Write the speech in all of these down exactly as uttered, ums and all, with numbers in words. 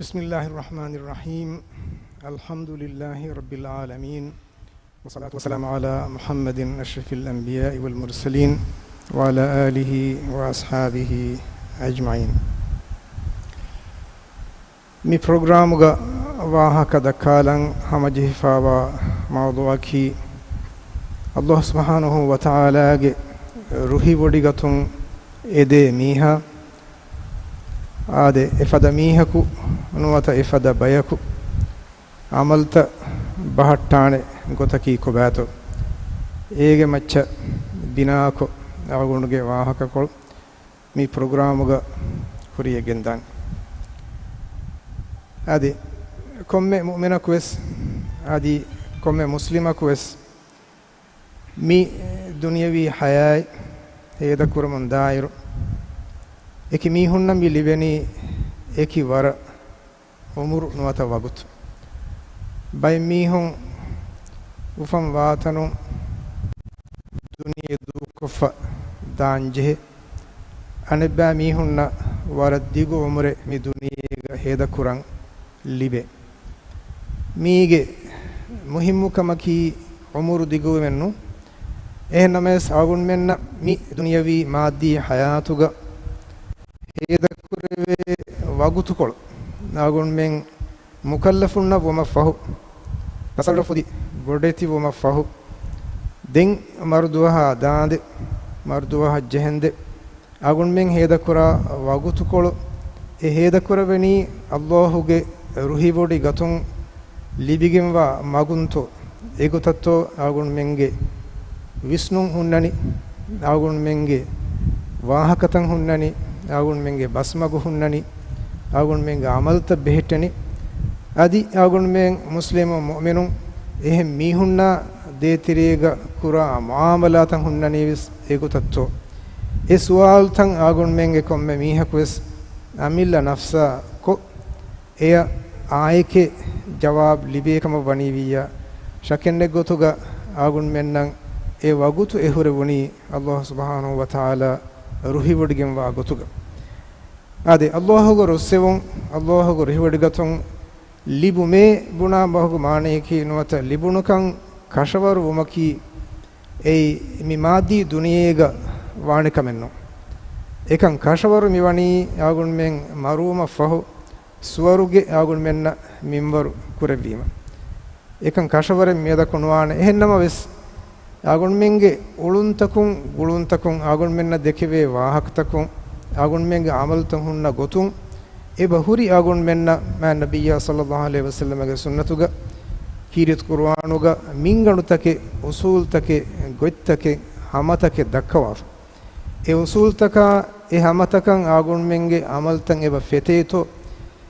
بسم الله الرحمن الرحيم. الحمد لله رب العالمين. والصلاة والسلام على محمد أشرف الأنبياء والمرسلين وعلى آله وأصحابه أجمعين. މި ޕްރޮގްރާމުގަ ވާހަކަ ދައްކާލަން ހަމަޖެހިފާވާ މައުޟޫޢަކީ، ﷲ ސުބްޙާނަހޫ ވަތަޢާލާގެ ރުހިވޮޑިގަތުން އެދޭ މީހާ، އާދެ، އެފަދަ މީހަކު ނުވަތަ އެފަދަ ބަޔަކު ޢަމަލުތައް ބަހައްޓާނެ ގޮތަކީ ކޮބާތޯ؟ އޭގެ މައްޗަށް ބިނާކޮށް އަޅުގަނޑުގެ ވާހަކަކޮޅު މި ޕްރޮގްރާމުގަ ކުރިޔަށް ގެންދާނެ. އަދި ކޮންމެ މުއުމިނަކު ވެސް، އަދި ކޮންމެ މުސްލިމަކު ވެސް މި ދުނިޔަވީ ޙަޔާތް ހޭދަކުރަމުން ދާއިރު، އެކި މީހުންނަށް މި ލިބެނީ އެކި ވަރަށް އުމުރު ނުވަތަ ވަގުތު. ބައެއް މީހުން އުފަން ވާތަނުން ދުނިޔެ ދޫކޮށްފަ ދާންޖެހޭ. އަނެއްބައި މީހުންނަށް ވަރަށް ދިގު އުމުރެއް މި ދުނިޔޭގަ ހޭދަކުރަން ލިބޭ. މީގެ މުހިއްމު ކަމަކީ އުމުރު ދިގުވުމެއް ނޫން. އެހެން ނަމަވެސް، އަޅުގަނޑުމެންނަށް މި ދުނިޔަވީ މާއްދީ ޙަޔާތުގަ ހޭދަކުރެވޭ ވަގުތުކޮޅު އަޅުގަނޑުމެން މުކައްލަފުންނަށް ވުމަށްފަހު، ތަޞައްރުފު ދީ ބޮޑެތި ވުމަށްފަހު، ދެން މަރުދުވަހާ ދާނދެ، މަރުދުވަހަށް ޖެހެންދެ، އަޅުގަނޑުމެން ހޭދަކުރާ ވަގުތުކޮޅު، އެ ހޭދަކުރެވެނީ ﷲ ގެ ރުހިވޮޑި ގަތުން ލިބިގެންވާ މަގުންތޯ، އެގޮތަށްތޯ އަޅުގަނޑުމެންގެ ވިސްނުން ހުންނަނީ، އަޅުގަނޑުމެންގެ ވާހަކަތައް ހުންނަނީ، އަޅުގަނޑުމެންގެ ބަސްމަގު ހުންނަނީ، އަޅުގަނޑުމެންގެ ޢަމަލުތައް ބެހެއްޓެނީ. އަދި އަޅުގަނޑުމެން މުސްލިމު މުއުމިނުން އެހެން މީހުންނާ ދޭތެރޭގަ ކުރާ މުޢާމަލާތައް ހުންނަނީވެސް އެގޮތަށްތޯ؟ އެ ސުވާލުތައް އަޅުގަނޑުމެންގެ ކޮންމެ މީހަކުވެސް އަމިއްލަ ނަފްސާ ކޮށް، އެޔަށް އާއެކޭ ޖަވާބު ލިބޭ ކަމަށް ވަނީވިއްޔާ، ޝަކެއްނެތްގޮތުގަ އަޅުގަނޑުމެންނަށް އެ ވަގުތު އެހުރެވުނީ ﷲ ސުބްޙާނަހޫ ވަތަޢާލާ ރުހިވޮޑިގެންވާ ގޮތުގަ. އާދެ، ﷲ ގެ ރުއްސެވުން، ﷲ ގެ ރުހިވޮޑިގަތުން ލިބުމޭ ބުނާ ބަހުގެ މާނަޔަކީ ނުވަތަ ލިބުނުކަން ކަށަވަރު ވުމަކީ އެއީ މި މާއްދީ ދުނިޔޭގަ ވާނެ ކަމެއް ނޫން. އެކަން ކަށަވަރު މިވަނީ އަޅުގަނޑުމެން މަރުވުމަށްފަހު ސުވަރުގެ އަޅުގަނޑުމެންނަށް މިންވަރު ކުރެއްވީމަ. އެކަން ކަށަވަރެއް މިއަދަކު ނުވާނެ. އެހެން ނަމަވެސް، އަޅުގަނޑުމެންގެ އުޅުންތަކުން، ގުޅުންތަކުން، އަޅުގަނޑުމެންނަށް ދެކެވޭ ވާހަކަތަކުން، އަޅުގަނޑުމެންގެ ޢަމަލުތައް ހުންނަ ގޮތުން، އެބަ ހުރި އަޅުގަނޑުމެންނަށް މާތް ނަބިއްޔާ ޞައްލައްލާހު ޢަލައިހި ވަސައްލަމަގެ ސުންނަތުގަ، ކީރިތި ޤުރުއާނުގަ މިންގަނޑުތަކެއް، އުޞޫލުތަކެއް، ގޮތްތަކެއް، ހަމަތަކެއް ދައްކަވާފަ. އެ އުޞޫލުތަކާ، އެ ހަމަތަކަށް އަޅުގަނޑުމެންގެ ޢަމަލުތައް އެބަ ފެތޭތޯ،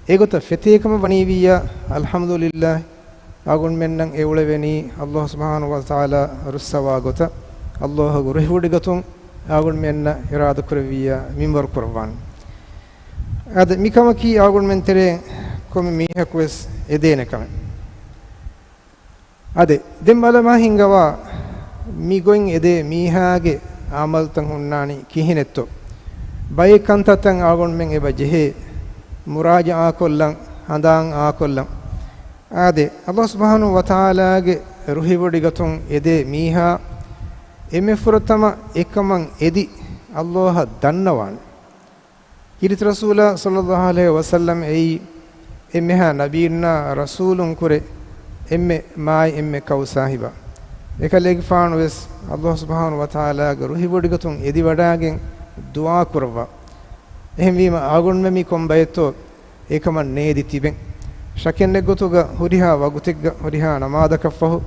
އެގޮތަށް ފެތޭކަމަށް ވަނީވިއްޔާ، އަލްޙަމްދުލިއްލާހް، އަޅުގަނޑުމެންނަށް އެ އުޅެވެނީ ﷲ ސުބްޙާނަހޫ ވަތަޢާލާ ރުއްސަވާ ގޮތަށް، ﷲ ގެ ރުހިވޮޑިގަތުން އަޅުގަނޑުމެންނަށް އިރާދަކުރެއްވިއްޔާ މިންވަރު ކުރައްވާނެ. އަދި މިކަމަކީ އަޅުގަނޑުމެން ތެރޭ ކޮންމެ މީހަކު ވެސް އެދޭނެ ކަމެއް. އާދެ، ދެން ބަލަމާ ހިނގަވާ، މި ގޮތް އެދޭ މީހާގެ ޢަމަލުތައް ހުންނާނީ ކިހިނެއްތޯ؟ ބައެއް ކަންތައްތައް އަޅުގަނޑުމެން އެބަ ޖެހޭ މުރާޖަޢާކޮށްލަން، ހަނދާން އާކޮށްލަން. އާދެ، ﷲ ސުބްޙާނަހޫ ވަތަޢާލާގެ ރުހިވޮޑިގަތުން އެދޭ މީހާ އެންމެ ފުރަތަމަ އެކަމަށް އެދި ﷲ އަށް ދަންނަވާނެ. ކީރިތި ރަސޫލާ ޞައްލައްލާހު ޢަލައިހި ވަސައްލަމް އެއީ އެންމެހާ ނަބީންނާ ރަސޫލުންކުރެ އެންމެ މާތް އެންމެ ކައު ސާހިބާ. އެކަލޭގެފާނު ވެސް ﷲ ސުބްޙާނަހޫ ވަތަޢާލާގެ ރުހިވޮޑިގަތުން އެދިވަޑާގެން ދުޢާ ކުރައްވާ. އެހެންވީމަ އަޅުގަނޑުމެން މި ކޮން ބައެއްތޯ އެކަމަށް ނޭދި ތިބެން. ޝަކެއްނެތް ގޮތުގަ ހުރިހާ ވަގުތެއްގަ ހުރިހާ ނަމާދަކަށްފަހު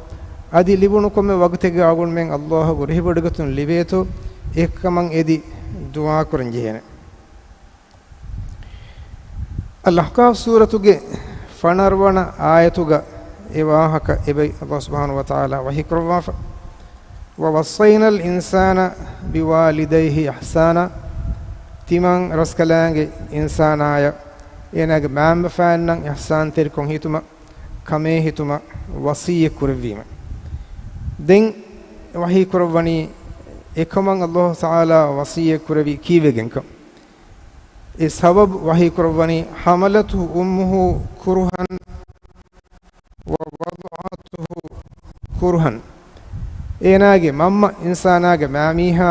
އަދި ލިބުނު ކޮންމެ ވަގުތެއްގަ އަޅުގަނޑުމެން ﷲ ގެ ރުހިވޮޑިގަތުން ލިބޭތޯ އެކަމަށް އެދި ދުޢާ ކުރަން ޖެހޭނެ. އަލްއަޙްޤާފް ސޫރަތުގެ ފަނަރަވަނަ އާޔަތުގަ އެ ވާހަކަ އެބައި ﷲ ސުބްޙާނަހޫ ވަތަޢާލާ ވަޙީކުރައްވާފަ. وَوَصَّيْنَا الْإِنسَانَ بِوَالِدَيْهِ إِحْسَانًا، ތިމަން ރަސްކަލާނގެ އިންސާނާޔަށް އޭނާގެ މައިންބަފައިންނަށް އިޙްސާންތެރިކޮށް ހިތުމަށް، ކަމޭ ހިތުމަށް ވަޞިއްޔަތް ކުރެއްވީމަ. ދެން ވަޙީކުރައްވަނީ އެކަމަށް ﷲ ތަޢާލާ ވަޞިއްޔަތް ކުރެއްވީ ކީއްވެގެންކަން. އެ ސަބަބު ވަޙީކުރައްވަނީ، حملته أمه كرها ووضعته كرها. އޭނާގެ މަންމަ އިންސާނާގެ މާމީހާ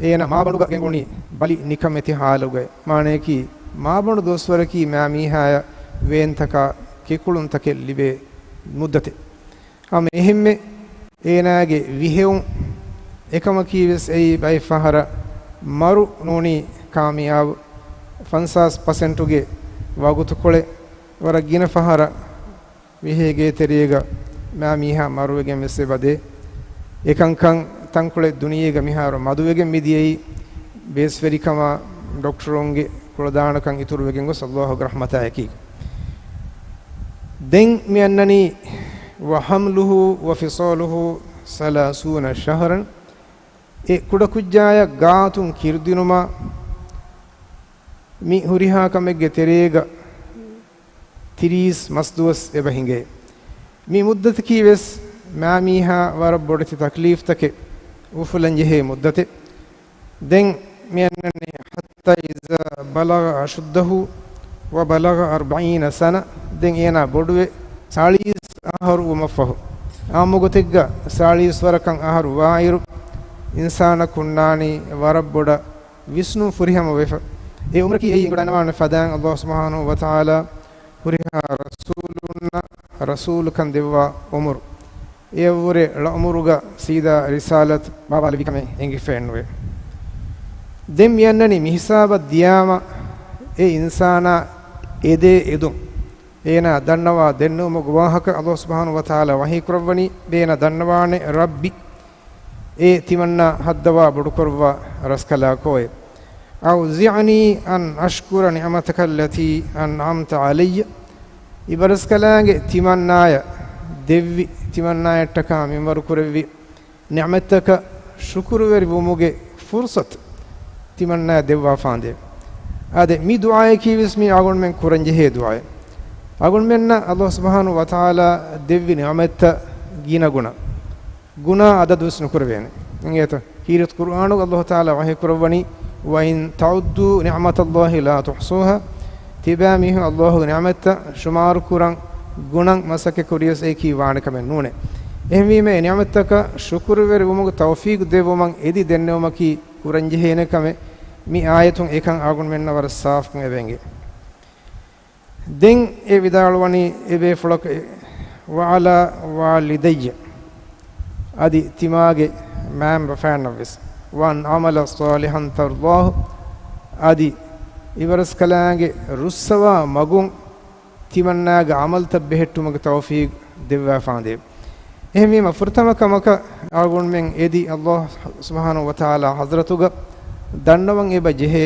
އޭނާ މާބަނޑުގަ ގެންގުޅުނީ ބަލި ނިކަމެތި ޙާލުގައި. މާނަޔަކީ، މާބަނޑު ދުވަސްވަރަކީ މާމީހާޔަށް ވޭންތަކާ ކެކުޅުންތަކެއް ލިބޭ މުއްދަތެއް. ހަމަ އެހެންމެ އޭނާގެ ވިހެއުން އެކަމަކީވެސް އެއީ ބައެއް ފަހަރަށް މަރު ނޫނީ ކާމިޔާބު. ފަންސާސް ޕަސެންޓުގެ ވަގުތުކޮޅެއް ވަރަށް ގިނަ ފަހަރަށް ވިހޭގެ ތެރޭގަ މާމީހާ މަރުވެގެން ވެސް އެބަދޭ. އެކަންކަން ތަންކޮޅެއް ދުނިޔޭގަ މިހާރު މަދުވެގެން މިދިޔައީ ބޭސްވެރިކަމާ ޑޮކްޓަރުންގެ ކުޅަދާނަކަން އިތުރުވެގެން ގޮސް ﷲ ގެ ރަޙްމަތާއެކީ. ދެން މި އަންނަނީ، وحمله وفصاله ثلاثون شهرا. އެ ކުޑަކުއްޖާޔަށް ގާތުން ކިރުދިނުމާ މި ހުރިހާ ކަމެއްގެ ތެރޭގަ ތިރީސް މަސްދުވަސް އެބަ ހިނގޭ. މި މުއްދަތަކީ ވެސް މާމީހާ ވަރަށް ބޮޑެތި ތަކްލީފްތަކެއް އުފުލަން ޖެހޭ މުއްދަތެއް. ދެން މި އަންނަނީ، حتى إذا بلغ أشده وبلغ أربعين سنة. ދެން އޭނާ ބޮޑުވެ ސާޅީސް އަހަރު ވުމަށްފަހު، އާއްމު ގޮތެއްގަ ސާޅީސް ވަރަކަށް އަހަރު ވާއިރު، އިންސާނަކު ހުންނާނީ ވަރަށް ބޮޑަށް ވިސްނުން ފުރިހަމަ ވެފަ. އެ އުމުރަކީ އެއީ އެނގިވަޑައިގަންނަވާނެ ފަދައިން ﷲ ސުބްޙާނަހޫ ވަތަޢާލާ ހުރިހާ ރަސޫލުންނަށް ރަސޫލުކަން ދެއްވާ އުމުރު. އެއަށްވުރެ ޅައުމުރުގަ ސީދާ ރިސާލަތު ބާވާލެއްވި ކަމެއް އެނގިފައެއްނުވޭ. ދެން މި އަންނަނީ މިހިސާބަށް ދިޔާމަ އެ އިންސާނާ އެދޭ އެދުން އޭނާ ދަންނަވާ ދެންނެވުމުގެ ވާހަކަ. ﷲ ސުބްޙާނަހޫ ވަތަޢާލާ ވަޙީކުރައްވަނީ، އޭނާ ދަންނަވާނެ ރައްބި، އޭ ތިމަންނާ ހައްދަވާ ބޮޑުކުރައްވާ ރަސްކަލާކޯއޭ. أوزعني أن أشكر نعمتك التي أنعمت علي. އިބަރަސްކަލާނގެ ތިމަންނާޔަށް ދެއްވި، ތިމަންނާޔަށްޓަކާ މިންވަރު ކުރެއްވި ނިޢުމަތްތަކަށް ޝުކުރުވެރި ވުމުގެ ފުރުޞަތު ތިމަންނާޔަށް ދެއްވާފާނދޭ. އާދެ، މި ދުޢާޔަކީ ވެސް މި އަޅުގަނޑުމެން ކުރަންޖެހޭ ދުޢާއެއް. އަޅުގަނޑުމެންނަށް ﷲ ސުބްޙާނަހޫ ވަތަޢާލާ ދެއްވި ނިޢުމަތްތައް ގިނަގުނަ، ގުނާ އަދަދުވެސް ނުކުރެވޭނެ. އިނގޭތަ؟ ކީރިތި ޤުރުއާނުގަ ﷲ ތަޢާލާ ވަޙީކުރައްވަނީ، وإن تعدوا نعمة الله لا تحصوها. ތިބާމީހުން ﷲ ގެ ނިޢުމަތްތައް ޝުމާރުކުރަން ގުނަން މަސައްކަތް ކުރިޔަސް އެއީކީ ވާނެ ކަމެއް ނޫނޭ. އެހެންވީމަ އެ ނިޢުމަތްތަކަށް ޝުކުރުވެރި ވުމުގެ ތައުފީޤު ދެއްވުމަށް އެދި ދެންނެވުމަކީ ކުރަންޖެހޭނެ ކަމެއް. މި އާޔަތުން އެކަން އަޅުގަނޑުމެންނަށް ވަރަށް ސާފުކޮށް އެބަ އެނގޭ. ދެން އެ ވިދާޅުވަނީ އެބޭފުޅަކަށް، وعلى والدي، އަދި ތިމާގެ މައިންބަފައިންނަށްވެސް، وأن أعمل صالحا ترضاه، އަދި އިބަރަސްކަލާނގެ ރުއްސަވާ މަގުން ތިމަންނާގެ ޢަމަލުތައް ބެހެއްޓުމުގެ ތައުފީޤު ދެއްވާފާނދޭ. އެހެންވީމަ، ފުރަތަމަ ކަމަކަށް އަޅުގަނޑުމެން އެދި ﷲ ސުބްޙާނަހޫ ވަތަޢާލާ ޙަޟްރަތުގަ ދަންނަވަން އެބަ ޖެހޭ،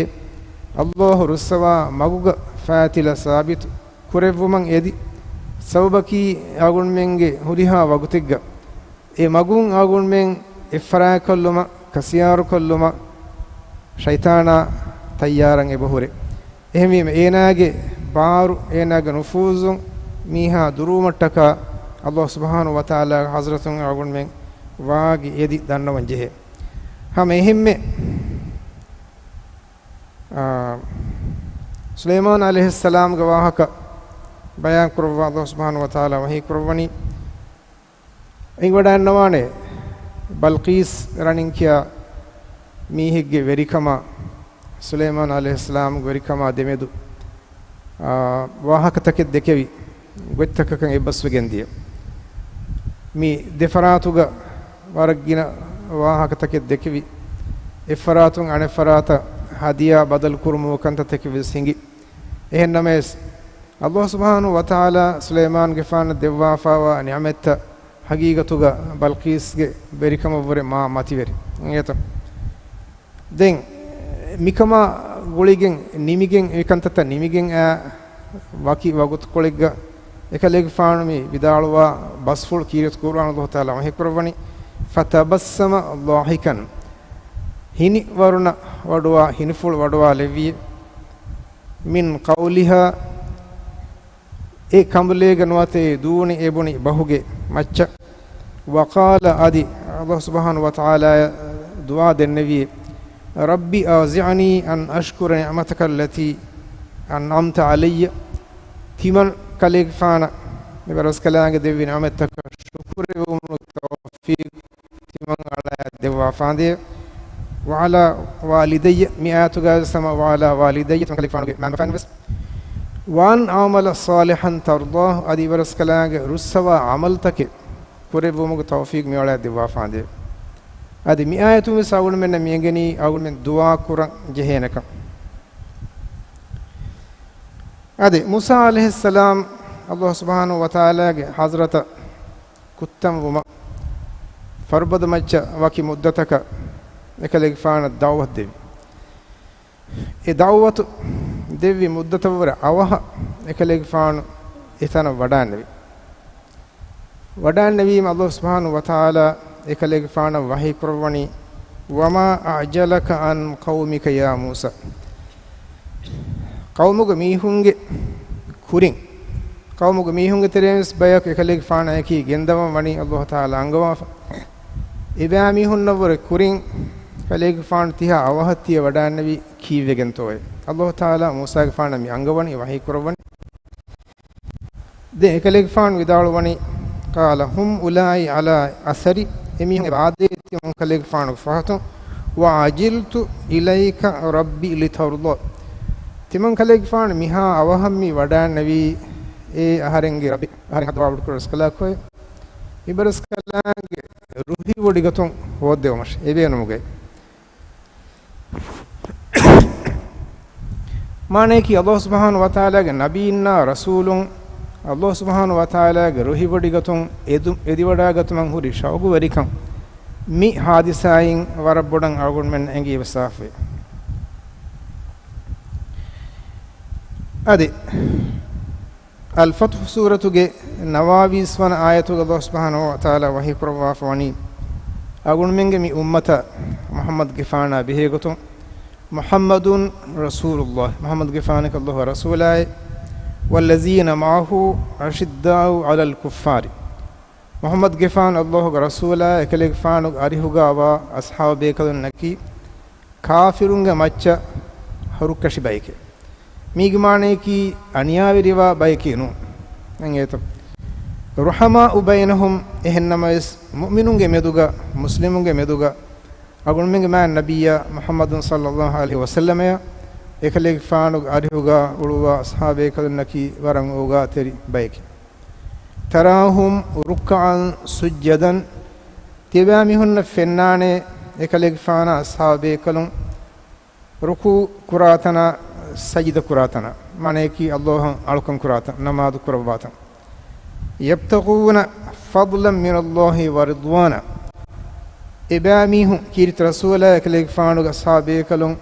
ﷲ ރުއްސަވާ މަގުގަ ފާތިލަ ސާބިތު ކުރެއްވުމަށް އެދި، ސަބަބަކީ އަޅުގަނޑުމެންގެ ހުރިހާ ވަގުތެއްގަ އެ މަގުން އަޅުގަނޑުމެން އެއްފަރާތްކޮށްލުމަށް، ކަސިޔާރުކޮށްލުމަށް ޝައިޠާނާ ތައްޔާރަށް އެބަހުރޭ. އެހެންވީމަ، އޭނާގެ ބާރު، އޭނާގެ ނުފޫޒު މީހާ ދުރުވުމަށްޓަކާ ﷲ ސުބްޙާނަހޫ ވަތަޢާލާގެ ޙަޟްރަތުން އަޅުގަނޑުމެން ވާގި އެދި ދަންނަވަން ޖެހޭ. ހަމަ އެހެންމެ، އާ، ސުލައިމާނު ޢަލައިހިއްސަލާމްގެ ވާހަކަ ބަޔާން ކުރައްވާ ﷲ ސުބްޙާނަހޫ ވަތަޢާލާ ވަޙީ ކުރައްވަނީ، އެނގިވަޑައިގަންނަވާނެ، ބަލްޤީސް ރަނިން ކިޔާ މީހެއްގެ ވެރިކަމާ، ސުލައިމާނު ޢަލައިހިއްސަލާމްގެ ވެރިކަމާ ދެމެދު، އާ، ވާހަކަތަކެއް ދެކެވި، ގޮތްތަކަކަށް އެއްބަސްވެގެން ދިޔަ. މި ދެފަރާތުގަ ވަރަށް ގިނަ ވާހަކަތަކެއް ދެކެވި، އެއްފަރާތުން އަނެއްފަރާތަށް ހަދިޔާ ބަދަލު ކުރުމުގެ ކަންތައްތަކެއް ވެސް ހިނގި. އެހެން ނަމަވެސް، ﷲ ސުބްޙާނަހޫ ވަތަޢާލާ ސުލައިމާންގެފާނަށް ދެއްވާފާވާ ނިޢުމަތްތައް ހަގީގަތުގަ ބަލްޤީސްގެ ވެރިކަމަށްވުރެ މާ މަތިވެރި. އިނގޭތަ؟ ދެން މިކަމާ ގުޅިގެން ނިމިގެން، އެ ކަންތައްތައް ނިމިގެން އައި ވަކި ވަގުތުކޮޅެއްގަ އެކަލޭގެފާނު މި ވިދާޅުވާ ބަސްފުޅު ކީރިތި ޤުރުއާނު ﷲ ތަޢާލާ ވަޙީކުރައްވަނީ، فتبسم ضاحكا، ހިނި ވަރުނަ ވަޑުވާ، ހިނިފުޅު ވަޑުވާލެއްވި، من قولها، އެ ކަނބުލޭގަ ނުވަތަ އެ ދޫނި އެ ބުނި ބަހުގެ މައްޗަށް. وقال، އަދި ﷲ ސުބްޙާނަހޫ ވަތަޢާލާއަށް ދުޢާ ދެންނެވި، رب أوزعني أن أشكر نعمتك التي أنعمت علي. ތިމަން ކަލޭގެފާނަށް މި އިބަރަސްކަލާނގެ ދެއްވި ނިޢުމަތްތަކަށް ޝުކުރެއްވުމުގެ ތައުފީޤު ތިމަން އަޅާ ދެއްވާފާނދޭ. وعلى والدي، މި އާޔަތުގައި ވެސް ހަމަ وعلى والدي، ތިމަން ކަލޭގެފާނުގެ މައިންބަފައިން ވެސް. وأن أعمل صالحا ترضاه، އަދި އިބަރަސްކަލާނގެ ރުއްސަވާ ޢަމަލުތަކެއް ކުރެއްވުމުގެ ތައުފީޤު މި އަޅާ ދެއްވާފާނދޭ. އަދި މި އާޔަތުން ވެސް އަޅުގަނޑުމެންނަށް މި އެނގެނީ އަޅުގަނޑުމެން ދުޢާ ކުރަން ޖެހޭނެކަން. އަދި މޫސާ ޢަލައިހިއްސަލާމް ﷲ ސުބްޙާނަހޫ ވަތަޢާލާގެ ޙަޟްރަތަށް ކުއްތަން ވުމަށް ފަރުބަދަ މައްޗަށް ވަކި މުއްދަތަކަށް އެކަލޭގެފާނަށް ދަޢުވަތު ދެއްވި. އެ ދަޢުވަތު ދެއްވި މުއްދަތަށްވުރެ އަވަހަށް އެކަލޭގެފާނު އެތަނަށް ވަޑާންނެވި. ވަޑާންނެވީމަ ﷲ ސުބްޙާނަހޫ ވަތަޢާލާ އެކަލޭގެފާނަށް ވަޙީ ކުރައްވަނީ، وما أعجلك عن قومك يا موسى. ޤައުމުގެ މީހުންގެ ކުރިން، ޤައުމުގެ މީހުންގެ ތެރެއިން ވެސް ބަޔަކު އެކަލޭގެފާނަށް އެކީ ގެންދަވަން ވަނީ ﷲ ތަޢާލާ އަންގަވާފަ. އެބައިމީހުންނަށްވުރެ ކުރިން ކަލޭގެފާނު ތިހާ އަވަހަށް ތިޔަ ވަޑާންނެވީ ކީއްވެގެންތޯއޭ؟ ﷲ ތަޢާލާ މޫސާގެފާނަށް މި އަންގަވަނީ، ވަޙީ ކުރައްވަނީ. ދެން އެކަލޭގެފާނު ވިދާޅުވަނީ، قال هم أولئك على أثري، އެމީހުން އެބައާދޭ ތިމަން ކަލޭގެފާނުގެ ފަހަތުން، وعجلت إليك رب لترضى. ތިމަން ކަލޭގެފާނު މިހާ އަވަހަށް މި ވަޑާންނެވީ އޭ އަހަރެންގެ ރަބްބެއް، އަހަރެން ހައްދަވާވަޑުކުރާ ރަސްކަލާކޮއެ. އިބަރަސްކަލާނގެ ރުހިވޮޑިގަތުން ހޯއްދެވުމަށް އެބޭނުމުގައި. މާނަޔަކީ، ﷲ ސުބްޙާނަހޫ ވަތަޢާލާގެ ނަބީންނާ ރަސޫލުން ﷲ ސުބްޙާނަހޫ ވަތަޢާލާގެ ރުހިވޮޑިގަތުން އެދު-، އެދިވަޑާގަތުމަށް ހުރި ޝައުގުވެރިކަން މި ޙާދިސާއިން ވަރަށް ބޮޑަށް އަޅުގަނޑުމެން އެނގި އިވެސާފައި. އަދި، އަލްފަތުޙު ސޫރަތުގެ ނަވާވީސް ވަނަ އާޔަތުގަ ﷲ ސުބްޙާނަހޫ ވަތަޢާލާ ވަޙީ ކުރައްވާފަ ވަނީ، އަޅުގަނޑުމެންގެ މި އުއްމަތަށް މުޙައްމަދުގެފާނާ ބެހޭގޮތުން، محمد رسول الله، މުޙައްމަދުގެފާނަކީ ﷲ އަށް ރަސޫލާއޭ، والذين معه أشداء على الكفار، މުޙައްމަދުގެފާނު ﷲ ގެ ރަސޫލާ، އެކަލޭގެފާނުގެ އަރިހުގަވާ އަޞްޙާބު ބޭކަލުންނަކީ، ކާފިރުންގެ މައްޗަށް ހަރުކަށި ބައެކޭ. މީގެ މާނަޔަކީ އަނިޔާވެރިވާ ބައެކޭ ނޫން. އެނގޭތަ؟ رحماء بينهم، އެހެންނަމަވެސް މުއުމިނުންގެ މެދުގަ، މުސްލިމުންގެ މެދުގަ، އަޅުގަނޑުމެންގެ މާތް ނަބިއްޔާ މުޙައްމަދު ޞައްލައްލާހު ޢަލައިހި ވަސައްލަމަޔާ އެކަލޭގެފާނުގެ އަރިހުގަ އުޅުއްވާ އަޞްޙާބޭކަލުންނަކީ ވަރަށް އޯގާތެރި ބައެކޭ. تراهم ركعا سجدا، ތިޔަބައިމީހުންނަށް ފެންނާނެ އެކަލޭގެފާނާ އަޞްޙާބޭކަލުން ރުކޫޢު ކުރާތަނާ، ސަޖިދަ ކުރާތަނާ، މާނަޔަކީ ﷲ އަށް އަޅުކަން ކުރާތަން، ނަމާދު ކުރައްވާތަން. يبتغون فضلا من الله ورضوانا. އެބައިމީހުން ކީރިތި ރަސޫލާ އެކަލޭގެފާނުގެ އަޞްޙާބޭކަލުން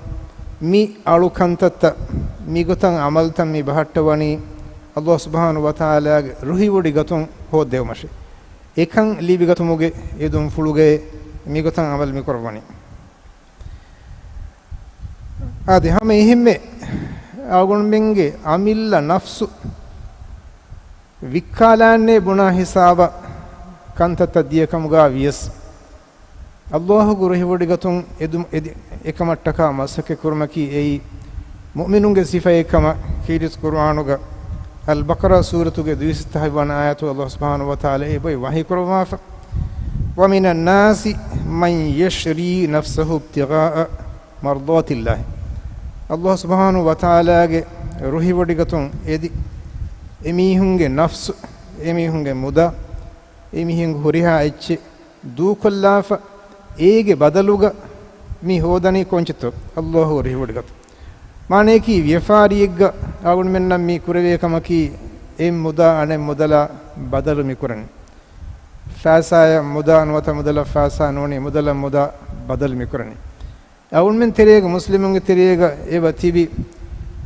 މި އަޅު ކަންތައްތައް، މިގޮތަށް ޢަމަލުތައް މި ބަހައްޓަވަނީ ﷲ ސުބްޙާނަހޫ ވަތަޢާލާގެ ރުހިވޮޑިގަތުން ހޯއްދެވުމަށޭ. އެކަން ލިބިގަތުމުގެ އެދުންފުޅުގައި މިގޮތަށް ޢަމަލު މިކުރައްވަނީ. އަދި ހަމަ އެހެންމެ އަޅުގަނޑުމެންގެ އަމިއްލަ ނަފްސު ވިއްކާލާންނޭ ބުނާ ހިސާބަށް ކަންތައްތައް ދިޔަކަމުގަ ވިޔަސް، ﷲ ގެ ރުހިވޮޑިގަތުން އެދު-، އެދި-، އެކަމަށްޓަކާ މަސައްކަތް ކުރުމަކީ އެއީ މުއުމިނުންގެ ސިފައެއް ކަމަށް ކީރިތި ޤުރުއާނުގަ އަލްބަޤަރާ ސޫރަތުގެ ދުއިސައްތަ ހަތްވަނަ އާޔަތުގަ ﷲ ސުބްޙާނަހޫ ވަތަޢާލާ އެބައި ވަޙީ ކުރައްވާފަ، ومن الناس من يشري نفسه ابتغاء مرضات الله. ﷲ ސުބްޙާނަހޫ ވަތަޢާލާގެ ރުހިވޮޑިގަތުން އެދި، އެމީހުންގެ ނަފްސު، އެމީހުންގެ މުދާ، އެމީހުންގެ ހުރިހާ އެއްޗެއް ދޫކޮށްލާފަ، އޭގެ ބަދަލުގަ މި ހޯދަނީ ކޮންޗެއްތޯ؟ ﷲ ގެ ރުހިވޮޑިގަތުން. މާނަޔަކީ، ވިޔަފާރިއެއްގަ އަޅުގަނޑުމެންނަށް މި ކުރެވޭ ކަމަކީ، އެއް މުދާ އަނެއް މުދަލާ ބަދަލު މިކުރަނީ. ފައިސާއަށް މުދާ ނުވަތަ މުދަލަށް ފައިސާ ނޫނީ، މުދަލަށް މުދާ ބަދަލު މިކުރަނީ. އަޅުގަނޑުމެން ތެރޭގަ، މުސްލިމުންގެ ތެރޭގަ އެބަ ތިބި،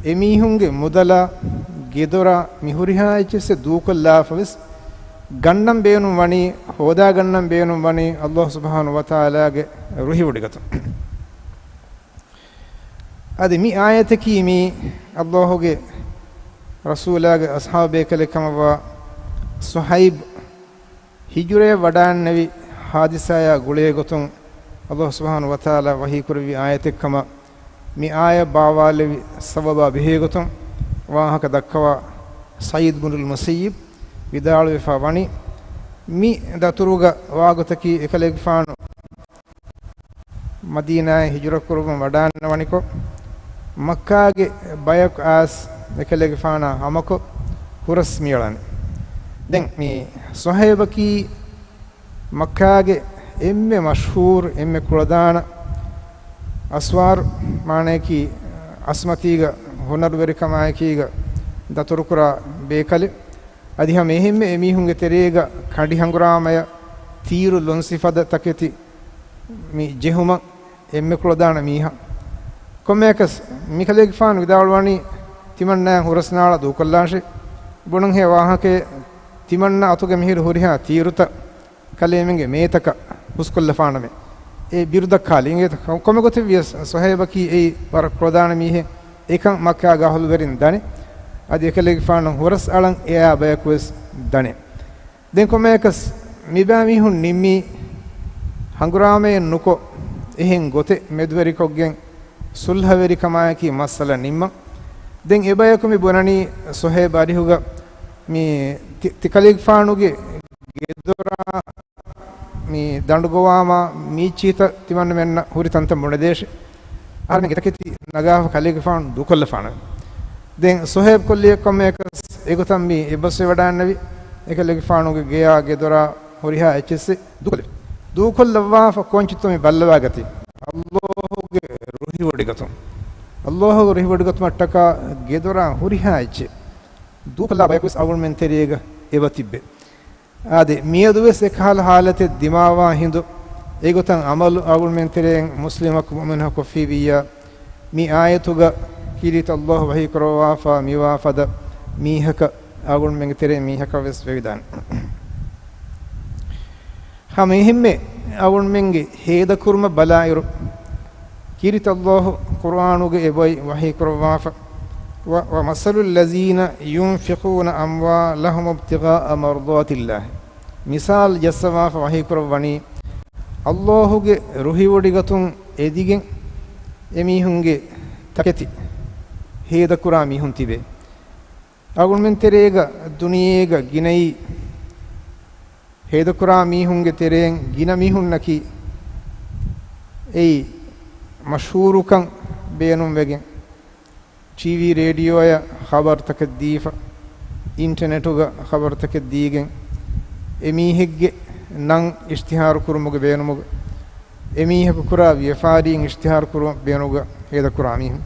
އެމީހުންގެ މުދަލާ، ގެދޮރާ، މި ހުރިހާ އެއްޗެއްސެއް ދޫކޮށްލާފަވެސް، ގަންނަން ބޭނުން ވަނީ، ހޯދާ ގަންނަން ބޭނުން ވަނީ ﷲ ސުބްޙާނަހޫ ވަތަޢާލާގެ ރުހިވޮޑިގަތުން. އަދި މި އާޔަތަކީ މީ ﷲ ގެ ރަސޫލާގެ އަޞްޙާބު ބޭކަލެއް ކަމަށްވާ ޞުހައިބު ހިޖުރަޔަށް ވަޑާންނެވި ޙާދިސާޔާ ގުޅޭގޮތުން ﷲ ސުބްޙާނަހޫ ވަތަޢާލާ ވަޙީކުރެއްވި އާޔަތެއްކަމަށް މި އާޔަތް ބާވާލެއްވި ސަބަބާ ބެހޭގޮތުން ވާހަކަ ދައްކަވާ ސަޢީދު ބުނުލް މުސައްޔިބް ވިދާޅުވެފަ ވަނީ، މި ދަތުރުގަ ވާގޮތަކީ އެކަލޭގެފާނު މަދީނާއަށް ހިޖުރަކުރައްވަން ވަޑާންނަވަނިކޮށް، މައްކާގެ ބަޔަކު އައިސް އެކަލޭގެފާނާ ހަމަކޮށް ހުރަސް މިއަޅަނީ. ދެން މި ޞުހައިބަކީ މައްކާގެ އެންމެ މަޝްހޫރު، އެންމެ ކުޅަދާނަ އަސްވާރު، މާނަޔަކީ އަސްމަތީގަ ހުނަރުވެރިކަމާއެކީގަ ދަތުރުކުރާ ބޭކަލެއް. އަދި ހަމަ އެހެންމެ އެމީހުންގެ ތެރޭގަ ކަނޑި ހަނގުރާމަޔަށް ތީރު ލޮންސިފަދަ ތަކެތި މި ޖެހުމަށް އެންމެ ކުޅަދާނަ މީހާ. ކޮންމެއަކަސް މިކަލޭގެފާނު ވިދާޅުވަނީ ތިމަންނައަށް ހުރަސްނާޅަ ދޫކޮށްލާށޭ. ބުނަންހޭ ވާހަކައެއް، ތިމަންނަ އަތުގެ މިހިރު ހުރިހާ ތީރުތައް ކަލޭމެންގެ މޭތަކަށް ހުސްކޮށްލަފާނަމޭ. އެ ބިރުދައްކާލި އިނގޭތަ؟ ކޮ-، ކޮންމެ ގޮތެއްވިޔަސް ޞުހައިބަކީ އެއީ ވަރަށް ކުޅަދާނަ މީހެއް. އެކަން މައްކާގެ އަހުލުވެރިން ދަނީ. އަދި އެކަލޭގެފާނު ހުރަސް އަޅަން އެއާ ބަޔަކުވެސް ދަނީ. ދެން ކޮންމެއަކަސް މިބާ މީހުން ނިންމީ ހަނގުރާމައެއް ނުކޮށް، އެހެން ގޮތެއް މެދުވެރިކޮށްގެން ޞުލްޙަވެރިކަމާއެކީ މައްސަލަ ނިންމަން. ދެން އެބަޔަކު މި ބުނަނީ ޞުހައިބް އަރިހުގަ މި ތި-، ތިކަލޭގެފާނުގެ ގެދޮރާ މި ދަނޑުގޮވާމާ މީއްޗީތައް ތިމަންނަމެންނަށް ހުރި ތަންތަން ބުނެދޭށޭ. އަހަރެމެންގެ ތަކެތި ނަގާފަ ކަލޭގެފާނު ދޫކޮށްލަފާނަމޭ. ދެން ޞުހައިބް ކޮށްލި ކޮންމެއަކަސް އެގޮތަށް މި އެއްބަސްވެވަޑާންނެވި. އެކަލޭގެފާނުގެ ގެޔާ ގެދޮރާ ހުރިހާ އެއްޗެއްސެއް ދޫކޮށްލެވި. ދޫކޮށްލައްވާފަ ކޯންޗިއްތޯ މި ބައްލަވާގަތީ. ﷲ ގެ ރުހިވޮޑިގަތުން، ﷲ ގެ ރުހިވޮޑިގަތުމަށްޓަކާ ގެދޮރާ ހުރިހާ އެއްޗެއް ދޫކޮށްލާ ބަޔަކުވެސް އަޅުގަނޑުމެން ތެރޭގަ އެބަ ތިއްބެވި. އާދެ، މިއަދުވެސް އެކަހަލަ ހާލަތެއް ދިމާވާ ހިނދު، އެގޮތަށް އަމަލު އަޅުގަނޑުމެން ތެރެއިން މުސްލިމަކު މުއުމިނަކު ކޮށްފީވިއްޔާ، މި އާޔަތުގަ ކީރިތި ﷲ ވަޙީ ކުރައްވާފަ މިވާ ފަދަ މީހަކަށް އަޅުގަނޑުމެންގެ ތެރެއިން މީހަކަށް ވެސް ވެވިދާނެ. ހަމަ އެހެންމެ އަޅުގަނޑުމެންގެ ހޭދަކުރުމަށް ބަލާއިރު، ކީރިތި ﷲ ޤުރްއާނުގައި އެބައި ވަޙީ ކުރައްވާފަ، و، ومثل الذين ينفقون أموالهم ابتغاء مرضات الله. މިސާލު ޖައްސަވާފަ ވަޙީ ކުރައްވަނީ، ﷲ ގެ ރުހިވޮޑިގަތުން އެދިގެން އެމީހުންގެ ތަކެތި ހޭދަކުރާ މީހުން ތިބޭ. އަޅުގަނޑުމެން ތެރޭގަ ދުނިޔޭގަ ގިނައީ ހޭދަކުރާ މީހުންގެ ތެރެއިން ގިނަ މީހުންނަކީ އެއީ މަޝްހޫރުކަން ބޭނުންވެގެން، ޓީވީ ރޭޑިއޯއަށް ޚަބަރުތަކެއް ދީފަ، އިންޓަނެޓުގަ ޚަބަރުތަކެއް ދީގެން، އެމީހެއްގެ ނަން އިޝްތިހާރު ކުރުމުގެ ބޭނުމުގަ، އެމީހަކު ކުރާ ވިޔަފާރީން އިޝްތިހާރު ކުރުމުގެ ބޭނުމުގަ ހޭދަކުރާ މީހުން.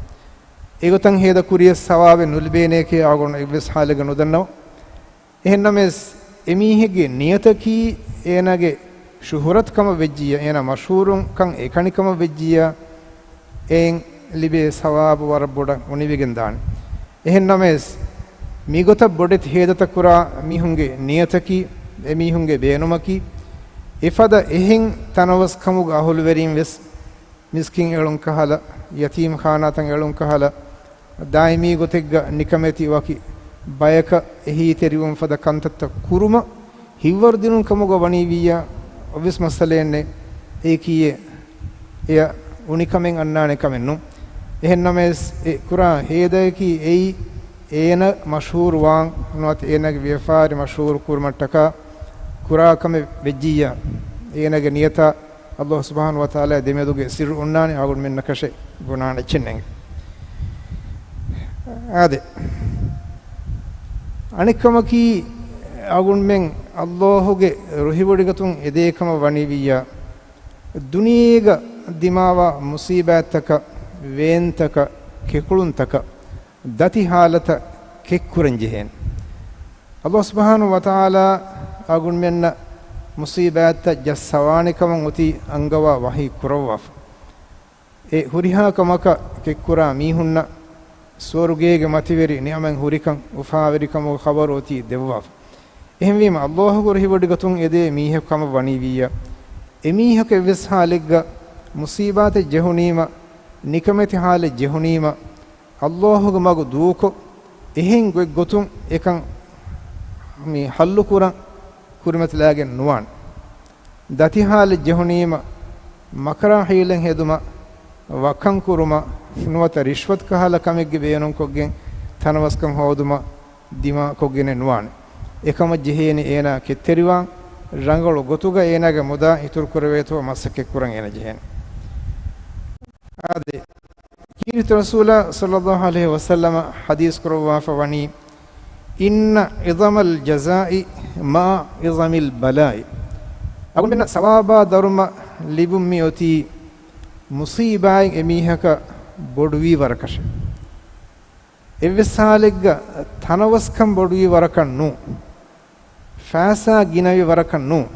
އެގޮތަށް ހޭދަ ކުރިޔަސް ސަވާބެއް ނުލިބޭނޭކޭ އަޅުގަނޑު އެއްވެސް ހާލެއްގަ ނުދަންނަވަން. އެހެންނަމަވެސް، އެމީހެއްގެ ނިޔަތަކީ އޭނާގެ ޝުހުރަތު ކަމަށް ވެއްޖިއްޔާ، އޭނާ މަޝްހޫރުކަން އެކަނި ކަމަށް ވެއްޖިއްޔާ، އެއިން ލިބޭ ސަވާބު ވަރަށް ބޮޑަށް އުނިވެގެން ދާނެ. އެހެންނަމަވެސް، މިގޮތަށް ބޮޑެތި ހޭދަތައް ކުރާ މީހުންގެ ނިޔަތަކީ، އެމީހުންގެ ބޭނުމަކީ، އެފަދަ އެހެން ތަނަވަސްކަމުގެ އަހުލުވެރީން ވެސް މިސްކިން އެޅުން ކަހަލަ، ޔަތީމް ޚާނާތައް އެޅުން ކަހަލަ، ދާއިމީ ގޮތެއްގަ ނިކަމެތި ވަކި ބަޔަކަށް އެހީތެރިވުން ފަދަ ކަންތައްތައް ކުރުމަށް ހިތްވަރު ދިނުން ކަމުގަ ވަނީ ވިއްޔާ، އޮވެސް މައްސަލައެއް ނެތް. އެއީކީއެއް އެޔަށް އުނިކަމެއް އަންނާނެ ކަމެއް ނޫން. އެހެންނަމަވެސް، އެ ކުރާ ހޭދަޔަކީ އެއީ، އޭނަ މަޝްހޫރު ވާން ނުވަތަ އޭނަގެ ވިޔަފާރި މަޝްހޫރު ކުރުމަށްޓަކާ ކުރާ ކަމެއް ވެއްޖިއްޔާ، އޭނަގެ ނިޔަތާ ﷲ ސުބްޙާނަހޫ ވަތަޢާލާ ދެމެދުގެ ސިއްރު އޮންނާނެ، އަޅުގަނޑުމެންނަކަށެއް ބުނާނެ އެއްޗެއް ނޭނގެ. އާދެ، އަނެއްކަމަކީ، އަޅުގަނޑުމެން ﷲ ގެ ރުހިވޮޑިގަތުން އެދޭ ކަމަށް ވަނީ ވިއްޔާ، ދުނިޔޭގަ ދިމާވާ މުޞީބާތްތަކަށް، ވޭންތަކަށް، ކެކުޅުންތަކަށް، ދަތި ހާލަތަށް ކެއްކުރަން ޖެހޭނެ. ﷲ ސުބްޙާނަހޫ ވަތަޢާލާ އަޅުގަނޑުމެންނަށް މުޞީބާތްތައް ޖައްސަވާނެ ކަމަށް އޮތީ އަންގަވާ ވަޙީ ކުރައްވާފަ. އެ ހުރިހާ ކަމަކަށް ކެއްކުރާ މީހުންނަށް ސުވަރުގޭގެ މަތިވެރި ނިޢުމަތް ހުރިކަން އުފާވެރިކަމުގެ ޚަބަރު އޮތީ ދެއްވާފަ. އެހެންވީމަ، ﷲ ގެ ރުހިވޮޑިގަތުން އެދޭ މީހަކު ކަމަށް ވަނީ ވިއްޔާ، އެމީހަކު އެއްވެސް ހާލެއްގަ މުޞީބާތެއް ޖެހުނީމަ، ނިކަމެތި ހާލެއް ޖެހުނީމަ، ﷲ ގެ މަގު ދޫކޮށް، އެހެން ގޮތްގޮތުން އެކަން މި ޙައްލުކުރަން ކުރިމަތިލާގެން ނުވާނެ. ދަތި ހާލެއް ޖެހުނީމަ، މަކަރާ ހީލަތް ހެދުމަށް، ވަކަން ކުރުމަށް، ނުވަތަ ރިޝްވަތު ކަހަލަ ކަމެއްގެ ބޭނުންކޮށްގެން ތަނަވަސްކަން ހޯދުމަށް ދިމާކޮށްގެނެއް ނުވާނެ. އެކަމަށް ޖެހޭނެ އޭނާ ކެތްތެރިވާން، ރަނގަޅު ގޮތުގަ އޭނާގެ މުދާ އިތުރު ކުރެވޭތޯ މަސައްކަތް ކުރަން އޭނަ ޖެހޭނެ. އާދެ، ކީރިތި ރަސޫލާ ޞައްލައްލާހު ޢަލައިހި ވަސައްލަމަ ޙަދީޘް ކުރައްވާފަ ވަނީ، އިންނަ ޢިޒަމަލް ޖަޒާއި މަޢަ ޢިޒަމިލް ބަލާއި. އަޅުގަނޑުމެންނަށް ސަވާބާ ދަރުމަ ލިބުން މި އޮތީ މުޞީބާތް އެމީހަކަށް ބޮޑުވީ ވަރަކަށެއް. އެއްވެސް ޙާލެއްގަ ތަނަވަސްކަން ބޮޑުވީ ވަރަކަށް ނޫން. ފައިސާ ގިނަވި ވަރަކަށް ނޫން.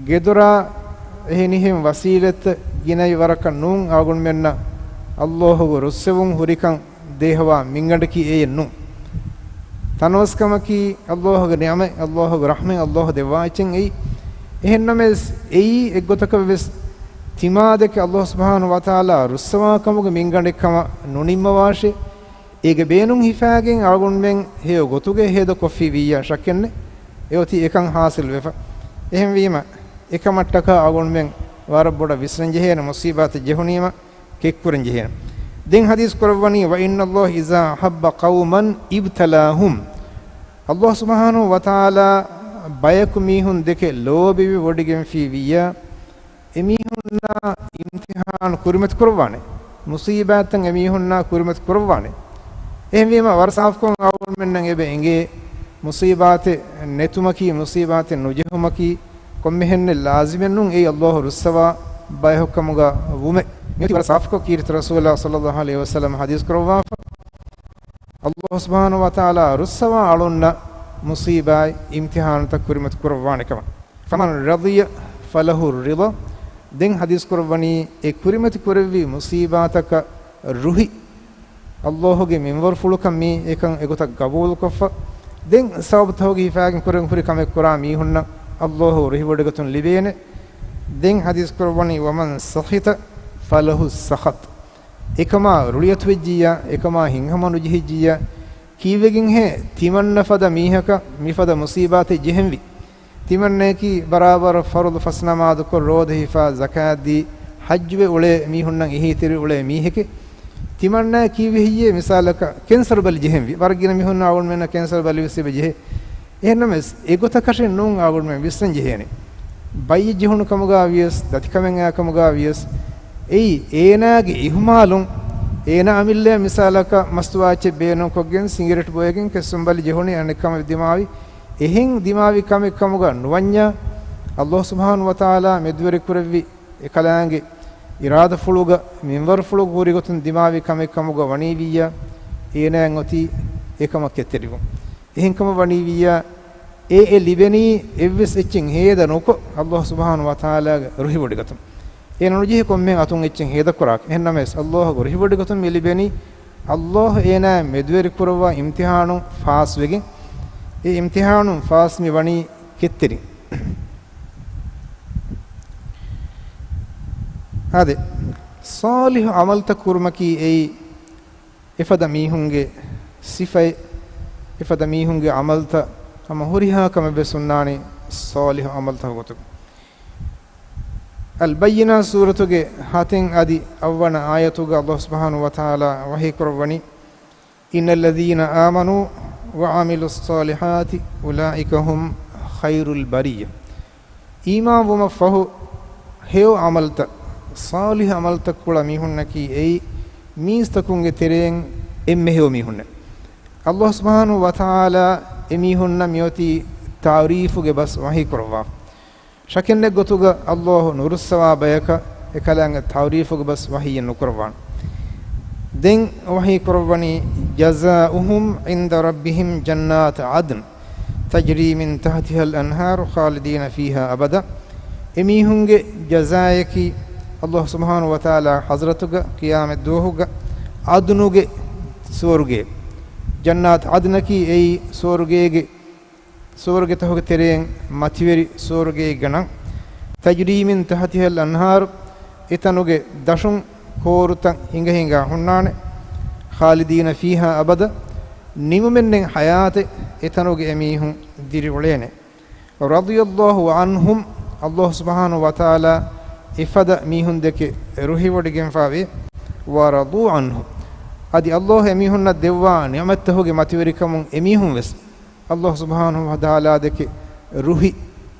ގެދޮރާ އެހެނިހެން ވަސީލަތްތައް ގިނަވި ވަރަކަށް ނޫން. އަޅުގަނޑުމެންނަށް އައްލާހުގެ ރުއްސެވުން ހުރިކަން ދޭހަވާ މިންގަނޑަކީ އެއެއް ނޫން. ތަނަވަސްކަމަކީ އައްލާހުގެ ނިޢުމަތް، އައްލާހުގެ ރަޙްމަތް، އައްލާހު ދެއްވާ އެއްޗެއް އެއީ. އެހެންނަމަވެސް، އެއީ އެއްގޮތަކަށް ވެސް ތިމާދެކެ އައްލާހު ސުބްޙާނަހު ވަތަޢާލާ ރުއްސަވާ ކަމުގެ މިންގަނޑެއް ކަމަށް ނުނިންމަވާށޭ. އޭގެ ބޭނުން ހިފާގެން އަޅުގަނޑުމެން ހެޔޮ ގޮތުގައި ހޭދަ ކޮށްފި ވިއްޔާ ޝައްކެއްނެއް، އެއޮތީ އެކަން ޙާޞިލް ވެފަ. އެހެންވީމަ، އެކަމަށްޓަކާ އަޅުގަނޑުމެން ވަރަށް ބޮޑަށް ވިސްނަން ޖެހޭނެ، މުޞީބާތެއް ޖެހުނީމަ ކެތްކުރަން ޖެހޭނެ. ދެން ޙަދީޘް ކުރައްވަނީ، "وإن الله إذا أحب قوما ابتلاهم." އައްލާހު ސުބްޙާނަހު ވަތަޢާލާ ބަޔަކު މީހުން ދެކެ ލޯބިވެވޮޑިގެންފި ވިއްޔާ، އެމީހުންނާ އިމްތިޙާނު ކުރިމަތި ކުރައްވާނެ. މުޞީބާތްތައް އެމީހުންނާ ކުރިމަތި ކުރައްވާނެ. އެހެންވީމަ، ވަރަށް ސާފުކޮށް އަޅުގަނޑުމެންނަށް އެބަ އެނގޭ، މުޞީބާތެއް ނެތުމަކީ، މުޞީބާތެއް ނުޖެހުމަކީ، ކޮންމެހެންނެއް ލާޒިމެއް ނޫން އެއީ އައްލާހު ރުއްސަވާ ބަޔަކު ކަމުގަ ވުމެއް. މިއޮތީ ވަރަށް ސާފުކޮށް ކީރިތި ރަސޫލާ ޞައްލައްލާހު ޢަލައިހި ވަސައްލަމަ ޙަދީޘް ކުރައްވާފަ، އައްލާހު ސުބްޙާނަހު ވަތަޢާލާ ރުއްސަވާ އަޅުންނަށް މުޞީބާތް އިމްތިޙާނުތައް ކުރިމަތި ކުރައްވާނެ ކަމަށް. "فمن رضي فله الرضا." ދެން ޙަދީޘް ކުރައްވަނީ، އެ ކުރިމަތި ކުރެއްވި މުޞީބާތަކަށް ރުހި، އައްލާހުގެ މިންވަރުފުޅުކަން މީ އެކަން އެގޮތަށް ގަބޫލުކޮށްފަ، ދެން ސަބަބުތަކުގެ ހިފާގެން ކުރިން ހުރި ކަމެއް ކުރާ މީހުންނަށް އައްލާހު ރުހިވޮޑިގަތުން ލިބޭނެ. ދެން ޙަދީޘް ކުރައްވަނީ، "ومن سخط فله السخط." އެކަމާ ރުޅިއަތުވެއްޖިއްޔާ، އެކަމާ ހިތްހަމަ ނުޖެހިއްޖިއްޔާ، ކީއްވެގެންހޭ ތިމަންނަ ފަދަ މީހަކަށް މިފަދަ މުޞީބާތެއް ޖެހެންވީ؟ ތިމަންނަޔަކީ ބަރާބަރަށް ފަރުޟު ފަސް ނަމާދުކޮށް، ރޯދަ ހިފާ، ޒަކާތް ދީ، ޙައްޖުވެ އުޅޭ މީހުންނަށް އެހީތެރި އުޅޭ މީހެކޭ. ތިމަންނަޔަށް ކީއްވެ ހެއްޔޭ މިސާލަކަށް ކެންސަރު ބަލި ޖެހެންވީ؟ ވަރަށް ގިނަ މީހުންނަށް އަޅުގަނޑުމެންނަށް ކެންސަރު ބަލި ވެސް އެބަ ޖެހޭ. އެހެންނަމަވެސް، އެގޮތަކަށެއް ނޫން އަޅުގަނޑުމެން ވިސްނަން ޖެހޭނެ. ބައްޔެއް ޖެހުނު ކަމުގަ ވިޔަސް، ދަތިކަމެއް އައި ކަމުގަ ވިޔަސް، އެއީ އޭނާގެ އިހުމާލުން. އޭނާ އަމިއްލަ މިސާލަކަށް މަސްތުވާ އެއްޗެއް ބޭނުންކޮށްގެން ސިނގިރޭޓް ބޮއެގެން ކެއްސުން ބަލި ޖެހުނީ އަނެއްކަމަށް ދިމާވި. އެހެން ދިމާވި ކަމެއް ކަމުގަ ނުވަންޏާ، އައްލާހު ސުބްޙާނަހު ވަތަޢާލާ މެދުވެރި ކުރެއްވި އެކަލާނގެ އިރާދަފުޅުގަ، މިންވަރުފުޅުގަ ހުރިގޮތުން ދިމާވި ކަމެއް ކަމުގަ ވަނީ ވިއްޔާ، އޭނާއަށް އޮތީ އެކަމަށް ކެތްތެރިވުން. އެހެންކަމަށް ވަނީ ވިއްޔާ، އެ އެ ލިބެނީ އެއްވެސް އެއްޗެއް ހޭދަ ނުކޮށް، އައްލާހު ސުބްޙާނަހު ވަތަޢާލާގެ ރުހިވޮޑިގަތުން. އޭނަ ނުޖެހޭ ކޮންމެ އަތުން އެއްޗެއް ހޭދަކުރާކަށް. އެހެންނަމަވެސް، އައްލާހުގެ ރުހިވޮޑިގަތުން މި ލިބެނީ، އައްލާހު އޭނާ މެދުވެރި ކުރައްވާ އިމްތިޙާނުން ފާސްވެގެން. އެ އިމްތިޙާނުން ފާސް މި ވަނީ ކެތްތެރިން. އާދެ، ޞާލިޙު ޢަމަލުތައް ކުރުމަކީ އެއީ އެފަދަ މީހުންގެ ސިފައެއް. އެފަދަ މީހުންގެ ޢަމަލުތައް ހަމަ ހުރިހާ ކަމެއް ވެސް ހުންނާނީ ޞާލިޙު ޢަމަލުތަކުގެ ގޮތުގަ. އަލްބައްޔިނާ ސޫރަތުގެ ހަތެއް އަދި އަށްވަނަ އާޔަތުގަ އައްލާހު ސުބްޙާނަހު ވަތަޢާލާ ވަޙީ ކުރައްވަނީ، "إن الذين آمنوا وعملوا الصالحات أولئك هم خير البرية." އީމާންވުމަށްފަހު ހެޔޮ ޢަމަލުތައް، ޞާލިޙު ޢަމަލުތައް ކުޅަ މީހުންނަކީ އެއީ މީސްތަކުންގެ ތެރެއިން އެންމެ ހެޔޮ މީހުންނޭ. އައްލާހު ސުބްޙާނަހު ވަތަޢާލާ އެމީހުންނަށް މިއޮތީ ތަޢުރީފުގެ ބަސް ވަޙީ ކުރައްވާފަ. ޝަކެއްނެތް ގޮތުގަ އައްލާހު ނުރުއްސަވާ ބަޔަކަށް އެކަލާނގެ ތަޢުރީފުގެ ބަސް ވަޙީއެއް ނުކުރައްވާނެ. ދެން ވަޙީ ކުރައްވަނީ، "جزاؤهم عند ربهم جنات عدن تجري من تحتها الأنهار خالدين فيها أبدا." އެމީހުންގެ ޖަޒާއަކީ އައްލާހު ސުބްޙާނަހު ވަތަޢާލާ ޙަޟްރަތުގަ ޤިޔާމަތް ދުވަހުގަ ޢަދުނުގެ ސުވަރުގެ، ޖަންނާތު ޢަދުނަކީ އެއީ ސުވަރުގޭގެ ސުވަރުގެތަކުގެ ތެރެއިން މަތިވެރި ސުވަރުގެއެއްގަ ނަން. تجري من تحتها الأنهار، އެތަނުގެ ދަށުން ކޯރުތައް ހިނގަ ހިނގާ ހުންނާނެ. خالدين فيها أبدا، ނިމުމެއްނެތް ޙަޔާތެއް އެތަނުގެ އެމީހުން ދިރިއުޅޭނެ. رضي الله عنهم، އައްލާހު ސުބްޙާނަހު ވަތަޢާލާ އެފަދަ މީހުން ދެކެ ރުހިވޮޑިގެންފާވޭ. ވަރަޟޫ ޢަންހު. އަދި ﷲ އެމީހުންނަށް ދެއްވާ ނިޢުމަތްތަކުގެ މަތިވެރިކަމުން އެމީހުން ވެސް ﷲ ސުބްޙާނަހޫ ވަތަޢާލާ ދެކެ ރުހި،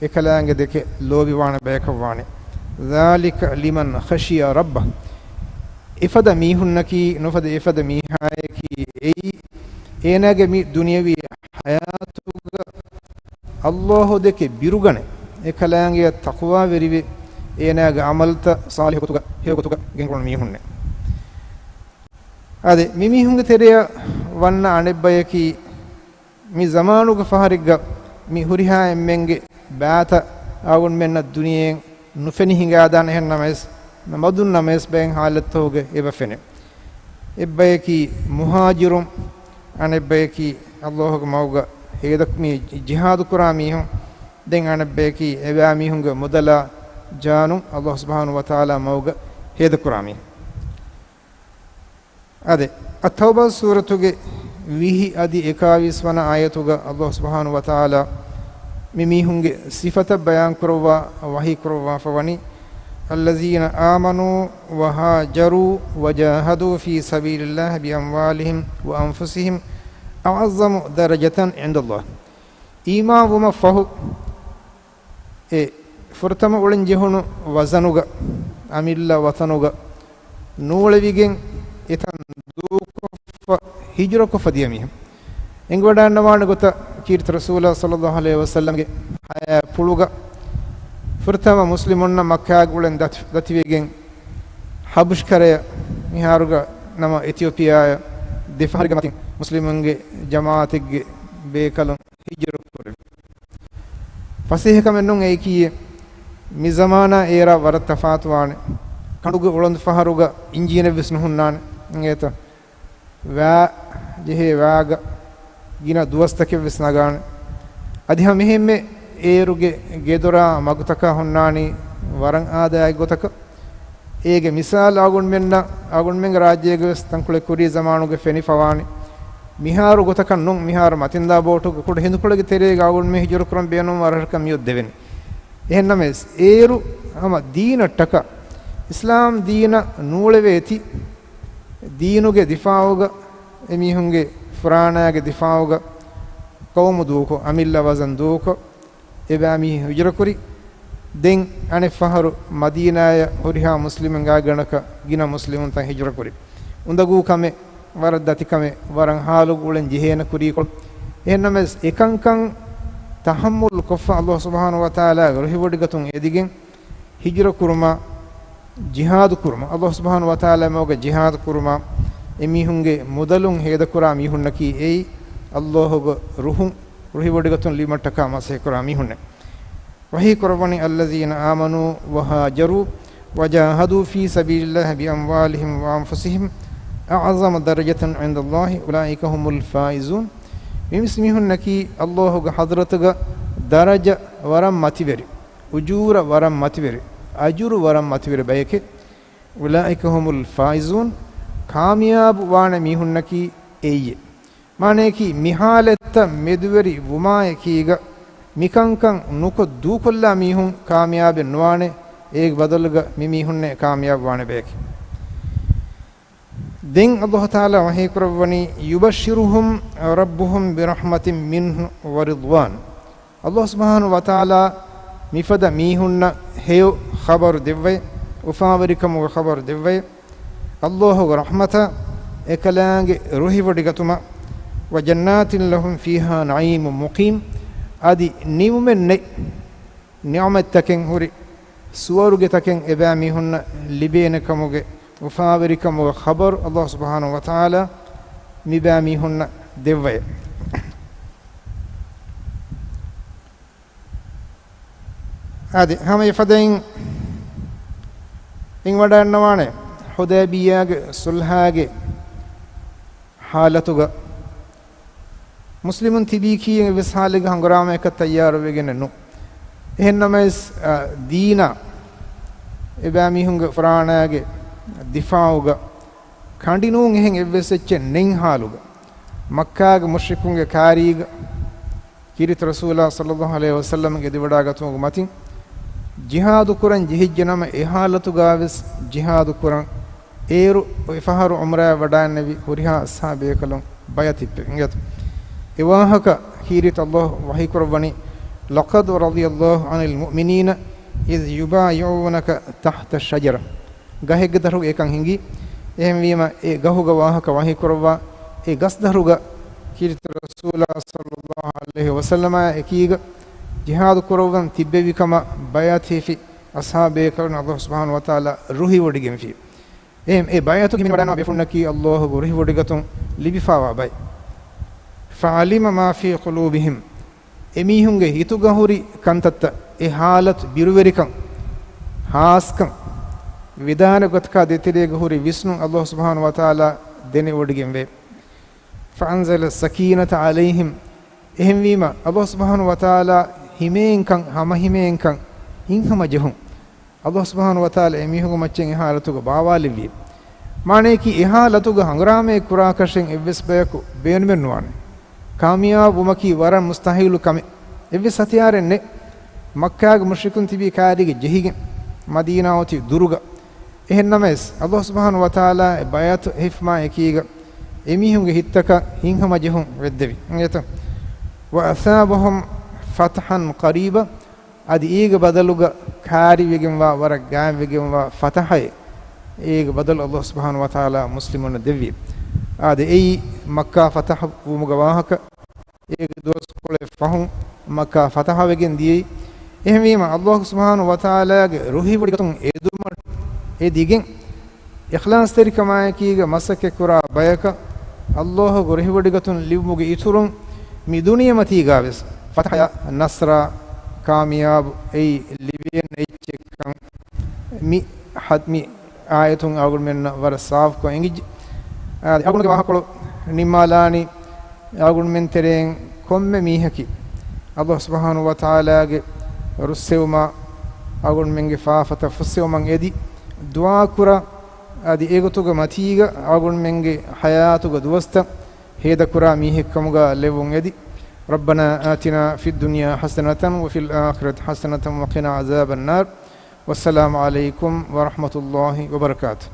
އެކަލާނގެ ދެކެ ލޯބިވާނެ ބަޔަކަށް ވާނެ. ذَٰلِكَ لِمَنْ خَشِيَ رَبَّهُ. އެފަދަ މީހުންނަކީ، ނުފަދަ އެފަދަ މީހާޔަކީ އެއީ، އޭނާގެ މި ދުނިޔަވީ ޙަޔާތުގަ ﷲ ދެކެ ބިރުގަނެ، އެކަލާނގެއަށް ތަޤްވާވެރިވެ، އޭނާގެ ޢަމަލުތައް ޞާލިޙު ގޮތުގަ، ހެޔޮ ގޮތުގަ ގެންގުޅުނު މީހުންނޭ. އާދެ، މި މީހުންގެ ތެރެއަށް ވަންނަ އަނެއްބަޔަކީ، މި ޒަމާނުގެ ފަހަރެއްގަ މި ހުރިހާ އެންމެންގެ ބާތައް އަޅުގަނޑުމެންނަށް ދުނިޔެއެއް ނުފެނި ހިނގާދާނެ، އެހެން ނަމަވެސް، މަދުން ނަމަވެސް ބައެއް ޙާލަތްތަކުގަ އެބަ ފެނޭ. އެއްބަޔަކީ މުހާޖިރުން، އަނެއްބަޔަކީ ﷲ ގެ މަގުގަ ހޭދަ، މި ޖިހާދު ކުރާ މީހުން، ދެން އަނެއްބަޔަކީ އެބައިމީހުންގެ މުދަލާ ޖާނުން ﷲ ސުބްޙާނަހޫ ވަތަޢާލާ މަގުގަ ހޭދަ ކުރާ މީހުން. އާދެ، އައްތައުބާ ސޫރަތުގެ ވިހި އަދި އެކާވީސް ވަނަ އާޔަތުގަ ﷲ ސުބްޙާނަހޫ ވަތަޢާލާ މި މީހުންގެ ސިފަތައް ބަޔާން ކުރައްވާ ވަޙީ ކުރައްވާފަ ވަނީ، الَّذِينَ آمَنُوا وَهَاجَرُوا وَجَاهَدُوا فِي سَبِيلِ اللَّهِ بِأَمْوَالِهِمْ وَأَنْفُسِهِمْ أَعْظَمُ دَرَجَةً عِنْدَ اللَّهِ. އީމާންވުމަށް ފަހު، އެ ފުރަތަމަ އުޅެން ޖެހުނު ވަޒަނުގަ، އަމިއްލަ ވަތަނުގަ ނޫޅެވިގެން އެތަން ދޫކޮށްފަ، ހިޖުރަކޮށްފަ ދިޔަ މީހުން. އެނގިވަޑައިގަންނަވާނެ ގޮތަށް، ކީރިތި ރަސޫލާ ޞައްލައްލާހު ޢަލައިހި ވަސައްލަމްގެ ޙަޔާތްޕުޅުގަ ފުރަތަމަ މުސްލިމުންނަށް މައްކާގަ އުޅެން ދަތި، ދަތިވެގެން ޙަބަޝް ކަރަޔަށް، މިހާރުގަ ނަމަ އެތިއޯޕިއާއަށް، ދެ ފަހަރެއްގެ މަތިން މުސްލިމުންގެ ޖަމާޢަތެއްގެ ބޭކަލުން ހިޖުރަ ކުރެވި. ފަސޭހަކަމެއް ނޫން އެއީކީއެއް. މި ޒަމާނާ އޭރާ ވަރަށް ތަފާތުވާނެ. ކަނޑުގެ އުޅަނދު ފަހަރުގަ އިންޖީނެއް ވެސް ނުހުންނާނެ. އިނގޭތަ؟ ވާ ޖެހޭ ވާގަ ގިނަ ދުވަސްތަކެއް ވެސް ނަގާނެ. އަދި ހަމައެހެންމެ އޭރުގެ ގެދޮރާ މަގުތަކާ ހުންނާނީ ވަރަށް އާދައިގެ ގޮތަކަށް. އޭގެ މިސާލު އަޅުގަނޑުމެންނަށް، އަޅުގަނޑުމެންގެ ރާއްޖޭގެ ވެސް ތަންކޮޅެއް ކުރީ ޒަމާނުގެ ފެނިފަވާނެ. މިހާރު ގޮތަކަށް ނޫން، މިހާރު މަތިންދާ ބޯޓުގެ ކުޑަ ހިނދުކޮޅެއްގެ ތެރޭގަ އަޅުގަނޑުމެން ހިޖުރަ ކުރަން ބޭނުންވާ ރަށަކަށް މިއޮތް ދެވެނީ. އެހެންނަމަވެސް، އޭރު ހަމަ ދީނަށްޓަކާ، އިސްލާމް ދީނަށް ނޫޅެވޭތީ، ދީނުގެ ދިފާޢުގަ، އެމީހުންގެ ފުރާނާގެ ދިފާޢުގަ ޤައުމު ދޫކޮށް، އަމިއްލަ ވަޒަން ދޫކޮށް، އެބައިމީހުން ހިޖުރަކުރި. ދެން އަނެއް ފަހަރު މަދީނާޔަށް ހުރިހާ މުސްލިމުންގެ ގާތްގަނޑަކަށް ގިނަ މުސްލިމުންތައް ހިޖުރަކުރި. އުނދަގޫ ކަމެއް، ވަރަށް ދަތިކަމެއް، ވަރަށް ޙާލުގަ އުޅެން ޖެހޭނެ ކުރީކޮޅު. އެހެންނަމަވެސް، އެކަންކަން ތަޙައްމުލް ކޮށްފަ، ﷲ ސުބްޙާނަހޫ ވަތަޢާލާގެ ރުހިވޮޑިގަތުން އެދިގެން ހިޖުރަ ކުރުމަށް، ޖިހާދު ކުރުމަށް، ﷲ ސުބްޙާނަހޫ ވަތަޢާލާ މަގުގަ ޖިހާދު ކުރުމަށް އެމީހުންގެ މުދަލުން ހޭދަކުރާ މީހުންނަކީ އެއީ، ﷲ ގެ ރުހުން ރުހިވޮޑިގަތުން ލިބުމަށްޓަކާ މަސައްކަތްކުރާ މީހުންނޭ. ވަޙީ ކުރައްވަނީ، الَّذِينَ آمَنُوا وَهَاجَرُوا وَجَاهَدُوا فِي سَبِيلِ اللَّهِ بِأَمْوَالِهِمْ وَأَنْفُسِهِمْ أَعْظَمُ دَرَجَةً عِنْدَ اللَّهِ أُولَٰئِكَ هُمُ الْفَائِزُونَ. މި މީސް މީހުންނަކީ ﷲ ގެ ޙަޟްރަތުގަ ދަރަޖަ ވަރަށް މަތިވެރި، އުޖޫރަ ވަރަށް މަތިވެރި، އަޖުރު ވަރަށް މަތިވެރި ބަޔެކޭ. أُولَٰئِكَ هُمُ الْفَائِزُونَ، ކާމިޔާބު ވާނެ މީހުންނަކީ އެއީ. މާނަޔަކީ، މި ޙާލަތްތައް މެދުވެރި ވުމާއެކީގަ، މިކަންކަން ނުކޮށް ދޫކޮށްލާ މީހުން ކާމިޔާބެއް ނުވާނެ. އޭގެ ބަދަލުގަ މި މީހުންނޭ ކާމިޔާބު ވާނެ ބަޔަކީ. ދެން ﷲ ތަޢާލާ ވަޙީ ކުރައްވަނީ، يُبَشِّرُهُمْ رَبُّهُمْ بِرَحْمَةٍ مِّنْهُ وَرِضْوَانٍ. ﷲ ސުބްޙާނަހޫ ވަތަޢާލާ މިފަދަ މީހުންނަށް ހެޔޮ ޚަބަރު ދެއްވައި، އުފާވެރިކަމުގެ ޚަބަރު ދެއްވައި، ﷲ ގެ ރަޙްމަތާ، އެކަލާނގެ ރުހިވޮޑިގަތުމާ، وَجَنَّاتٍ لَهُمْ فِيهَا نَعِيمٌ مُّقِيمٌ، އަދި ނިމުމެއް ނެތް ނިޢުމަތްތަކެއް ހުރި ސުވަރުގެތަކެއް އެބައިމީހުންނަށް ލިބޭނެ ކަމުގެ އުފާވެރިކަމުގެ ޚަބަރު ﷲ ސުބްޙާނަހޫ ވަތަޢާލާ މިބައިމީހުންނަށް ދެއްވައެވެ. އާދެ، ހަމަ އެފަދައިން އިންވަޑައިގަންނަވާނެ ޙުދައިބިއްޔާގެ ޞުލްޙާގެ ޙާލަތުގަ މުސްލިމުން ތިބީކީ އެއްވެސް ޙާލެއްގެ ހަނގުރާމައަކަށް ތައްޔާރުވެގެނެއް ނޫން. އެހެން ނަމަވެސް، އަ، ދީނާ އެބައިމީހުންގެ ފުރާނާގެ ދިފާޢުގަ ކަނޑި ނޫން އެހެން އެއްވެސް އެއްޗެއް ނެތް ޙާލުގަ، މައްކާގެ މުޝްރިކުންގެ ކާރީގަ ކީރިތި ރަސޫލާ ޞައްލައްލާހު ޢަލައިހި ވަސައްލަމްގެ އެދިވަޑާގަތުމުގެ މަތިން ޖިހާދު ކުރަން ޖެހިއްޖެ ނަމަ، އެ ހާލަތުގާވެސް ޖިހާދު ކުރަން އޭރު އެފަހަރު އުމްރާ ވަޑައިންނެވި ހުރިހާ އަޞްޙާބޭކަލުން ބަޔަތް ހިއްޕެވި. އިނގޭތަ؟ އެ ވާހަކަ ކީރިތި ﷲ ވަޙީކުރައްވަނީ، لقد رضي الله عن المؤمنين إذ يبايعونك تحت الشجرة. ގަހެއްގެ ދަށުގަ އެކަން ހިނގި. އެހެންވީމަ، އެ ގަހުގަ ވާހަކަ ވަޙީކުރައްވާ، އެ ގަސްދަށުގަ ކީރިތި ރަސޫލާ ޞައްލައްލާހު ޢަލައިހި ވަސައްލަމާ އެކީގަ ޖިހާދު ކުރައްވަން ތިއްބެވި ކަމަށް ބަޔަތް ހިފި އަޞްޙާބޭކަލުން ﷲ ސުބްޙާނަހޫ ވަތަޢާލާ ރުހިވޮޑިގެންފި. އެހެން އެ ބަޔަތުގެ ހިމެނިވަޑައިގަންނަވާ ބޭފުޅުންނަކީ ﷲ ގެ ރުހިވޮޑިގަތުން ލިބިފާވާ ބައެއް. فعلم ما في قلوبهم. އެމީހުންގެ ހިތުގަ ހުރި ކަންތައްތައް، އެ ހާލަތު، ބިރުވެރިކަން، ހާސްކަން، ވިދާނެ ގޮތަކާ ދޭތެރޭގަ ހުރި ވިސްނުން ﷲ ސުބްޙާނަހޫ ވަތަޢާލާ ދެނެވޮޑިގެންވޭ. فأنزل السكينة عليهم. އެހެންވީމަ، ﷲ ސުބްޙާނަހޫ ވަތަޢާލާ ހިމޭންކަން، ހަމަހިމޭންކަން، ހިތްހަމަޖެހުން، ﷲ ސުބްޙާނަހޫ ވަތަޢާލާ އެމީހުންގެ މައްޗަށް އެ ހާލަތުގަ ބާވާލެއްވި. މާނަޔަކީ، އެ ހާލަތުގަ ހަނގުރާމައެއް ކުރާކަށެއް އެއްވެސް ބަޔަކު ބޭނުމެއް ނުވާނެ. ކާމިޔާބު ވުމަކީ ވަރަށް މުސްތަޙީލު ކަމެއް. އެއްވެސް ހަތިޔާރެއް ނެތް. މައްކާގެ މުޝްރިކުން ތިބީ ކައިރީގަ ޖެހިގެން، މަދީނާ އޮތީ ދުރުގަ. އެހެންނަމަވެސް، ﷲ ސުބްޙާނަހޫ ވަތަޢާލާ އެ ބަޔަތު ހިފުމާ އެކީގަ، އެމީހުންގެ ހިތްތަކަށް ހިތްހަމަޖެހުން ވެއްދެވި. އިނގޭތަ؟ وأثابهم فتحا قريبا. އަދި އޭގެ ބަދަލުގަ ކާރިވެގެންވާ، ވަރަށް ގާތްވެގެންވާ ފަތަޙައެއް އޭގެ ބަދަލު ﷲ ސުބްޙާނަހޫ ވަތަޢާލާ މުސްލިމުންނަށް ދެއްވި. އާދެ، އެއީ މައްކާ ފަތަޙަ ވުމުގެ ވާހަކަ. އޭގެ ދުވަސްކޮޅެއް ފަހުން މައްކާ ފަތަޙަވެގެން ދިޔައީ. އެހެންވީމަ، ﷲ ސުބްޙާނަހޫ ވަތަޢާލާގެ ރުހިވޮޑިގަތުން އެދުމަށް އެދިގެން، އިޚްލާޞްތެރިކަމާއެކީގަ މަސައްކަތްކުރާ ބަޔަކަށް، ﷲ ގެ ރުހިވޮޑިގަތުން ލިބުމުގެ އިތުރުން، މި ދުނިޔެމަތީގަވެސް ފަތަޙަ، ނަޞްރާ، ކާމިޔާބު އެއީ ލިބޭނެ އެއްޗެއްކަން މި ޙަދް-، މި އާޔަތުން އަޅުގަނޑުމެންނަށް ވަރަށް ސާފުކޮށް އެނގިއްޖެ. އާދެ، އަޅުގަނޑުގެ ވާހަކަކޮޅު ނިންމާލާނީ، އަޅުގަނޑުމެން ތެރެއިން ކޮންމެ މީހަކީ، ﷲ ސުބްޙާނަހޫ ވަތަޢާލާގެ ރުއްސެވުމާ، އަޅުގަނޑުމެންގެ ފާފަތައް ފުއްސެވުމަށް އެދި، ދުޢާކުރާ، އަދި އެގޮތުގެ މަތީގަ އަޅުގަނޑުމެންގެ ޙަޔާތުގެ ދުވަސްތައް ހޭދަކުރާ މީހެއްކަމުގަ ލެއްވުން އެދި. ربنا آتنا في الدنيا حسنة وفي الآخرة حسنة وقنا عذاب النار. والسلام عليكم ورحمة الله وبركاته.